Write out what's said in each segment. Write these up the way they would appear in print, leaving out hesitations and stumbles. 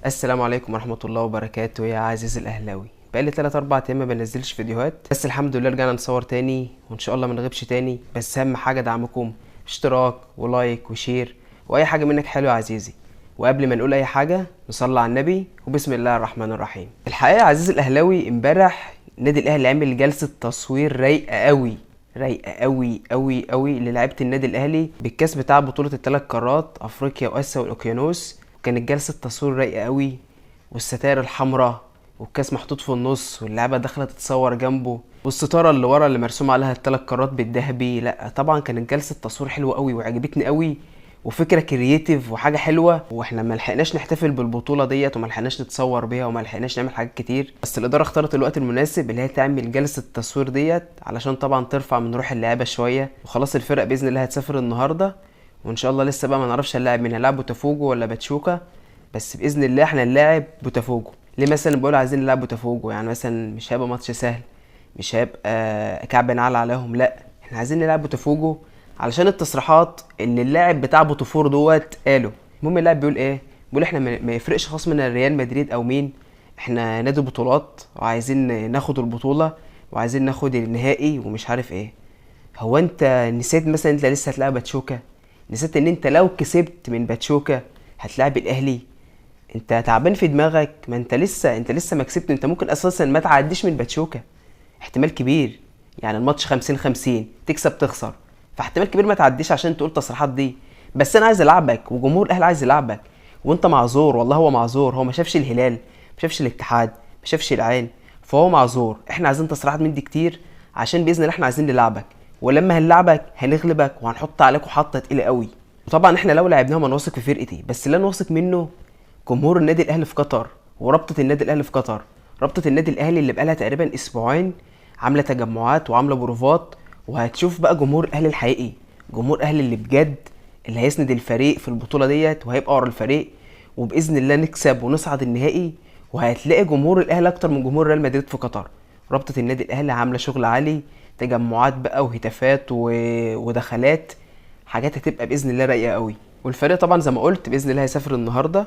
السلام عليكم ورحمة الله وبركاته يا عزيز الأهلاوي. بقالي 3 4 ايام ما بنزلش فيديوهات، بس الحمد لله رجعنا نصور تاني وان شاء الله ما نغيبش تاني. بس اهم حاجة دعمكم، اشتراك و like و share واي حاجة منك حلوة يا عزيزي. وقبل ما نقول اي حاجة نصلي على النبي وبسم الله الرحمن الرحيم. الحقيقة يا عزيزي الأهلاوي، امبارح النادي الأهلي عمل جلسة تصوير رايقة قوي، رايقة قوي قوي قوي للاعيبة النادي الأهلي بالكاس بتاع بطولة الثلاث قارات أفريقيا وآسيا والأوقيانوس. كانت جلسة تصوير رايقة قوي، والستائر الحمراء والكاس محطوط في النص واللعيبة داخلة تتصور جنبه، والستارة اللي ورا اللي مرسوم عليها الثلاث قارات بالذهبي. لا طبعا كانت جلسة تصوير حلوة قوي وعجبتني قوي، وفكرة creative وحاجة حلوة. واحنا ما لحقناش نحتفل بالبطولة ديت وما لحقناش نتصور بيها وما لحقناش نعمل حاجات كتير، بس الإدارة اختارت الوقت المناسب اللي هي تعمل جلسة التصوير ديت علشان طبعا ترفع من روح اللعيبة شوية. وخلاص الفرق بإذن الله هتسافر النهاردة، وإن شاء الله لسه بقى ما نعرفش هنلاعب مين، هنلاعب بوتافوجو ولا باتشوكا، بس بإذن الله احنا هنلاعب بوتافوجو. ليه مثلا بقول عايزين نلعب بوتافوجو؟ يعني مثلا مش هيبقى ماتش سهل، مش هيبقى كعب نعل عليهم، لا احنا عايزين نلعب بوتافوجو علشان التصريحات اللي اللاعب بتاع بوتافور دوت قاله. المهم اللاعب بيقول ايه؟ بيقول احنا ما يفرقش خصمنا ريال مدريد او مين، احنا نادي بطولات وعايزين ناخد البطولة وعايزين ناخد النهائي ومش عارف ايه. هو انت نسيت مثلا انت لسه هتلاعب باتشوكا؟ نسيت ان انت لو كسبت من باتشوكا هتلاعب الاهلي؟ انت تعبان في دماغك، ما انت لسه، انت لسه ما كسبت، انت ممكن اساسا ما تعديش من باتشوكا، احتمال كبير يعني الماتش 50-50 تكسب تخسر، فاحتمال كبير ما تعديش عشان تقول التصريحات دي. بس انا عايز العبك وجمهور الاهلي عايز يلعبك، وانت معذور والله، هو معذور، هو ما شافش الهلال، ما شافش الاتحاد، ما شافش العين، فهو معذور. احنا عايزين تصريحات من دي كتير عشان باذن الله احنا عايزين نلعبك، ولما هنلعبك هنغلبك وهنحط عليكم حطه تقيلة قوي. وطبعا احنا لو لعبناهم انا واثق في فرقتي، بس اللي انا واثق منه جمهور النادي الاهلي في قطر ورابطه النادي الاهلي في قطر. رابطه النادي الاهلي اللي بقالها تقريبا اسبوعين عامله تجمعات وعامله بروفات، وهتشوف بقى جمهور الاهلي الحقيقي، جمهور الاهلي اللي بجد اللي هيسند الفريق في البطولة ديت وهيبقى ورا الفريق، وباذن الله نكسب ونصعد النهائي. وهتلاقي جمهور الاهلي اكتر من جمهور ريال مدريد في قطر. رابطه النادي الاهلي عامله شغل عالي، تجمعات بقى وهتافات ودخلات، حاجات هتبقى باذن الله رايقة قوي. والفريق طبعا زي ما قلت باذن الله هيسافر النهارده.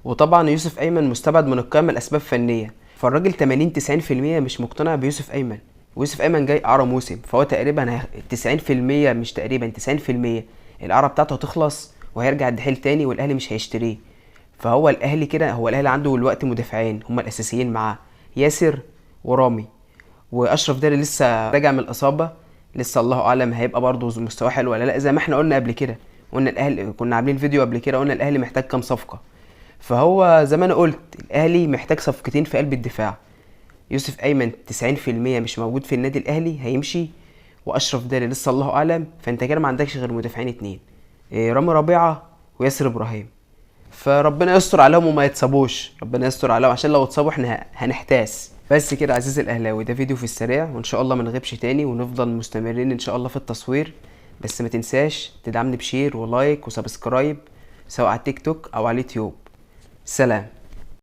وطبعا يوسف ايمن مستبعد من القائمة لاسباب فنية، فالراجل 80-90% مش مقتنع بيوسف ايمن، ويوسف ايمن جاي اعاره موسم، فهو تقريبا 90% مش تقريبا 90% الاعارة بتاعته هتخلص وهيرجع الدحيل تاني والاهلي مش هيشتريه. فهو الاهلي كده، هو الاهلي عنده الوقت مدافعين هما الاساسيين معاه، ياسر ورامي، واشرف داري لسه راجع من الاصابة، لسه الله اعلم هيبقى برضه مستواه حلو ولا لا. زي ما احنا قلنا قبل كده، قلنا الاهلي كنا عاملين فيديو قبل كده قلنا الاهلي محتاج كام صفقة، فهو زي ما انا قلت الاهلي محتاج صفقتين في قلب الدفاع. يوسف ايمن 90% مش موجود في النادي الاهلي هيمشي، واشرف داري لسه الله اعلم، فانت كده ما عندكش غير مدافعين اتنين، رامي ربيعة وياسر ابراهيم. فربنا يستر عليهم وما يتصابوش، ربنا يستر عليهم عشان لو اتصابوا احنا هنحتاس. بس كده عزيزي الاهلاوي، ده فيديو في السريع، وان شاء الله ما نغيبش تاني ونفضل مستمرين ان شاء الله في التصوير. بس ما تنساش تدعمني ب share و like و subscribe سواء على التيك توك او على اليوتيوب. سلام.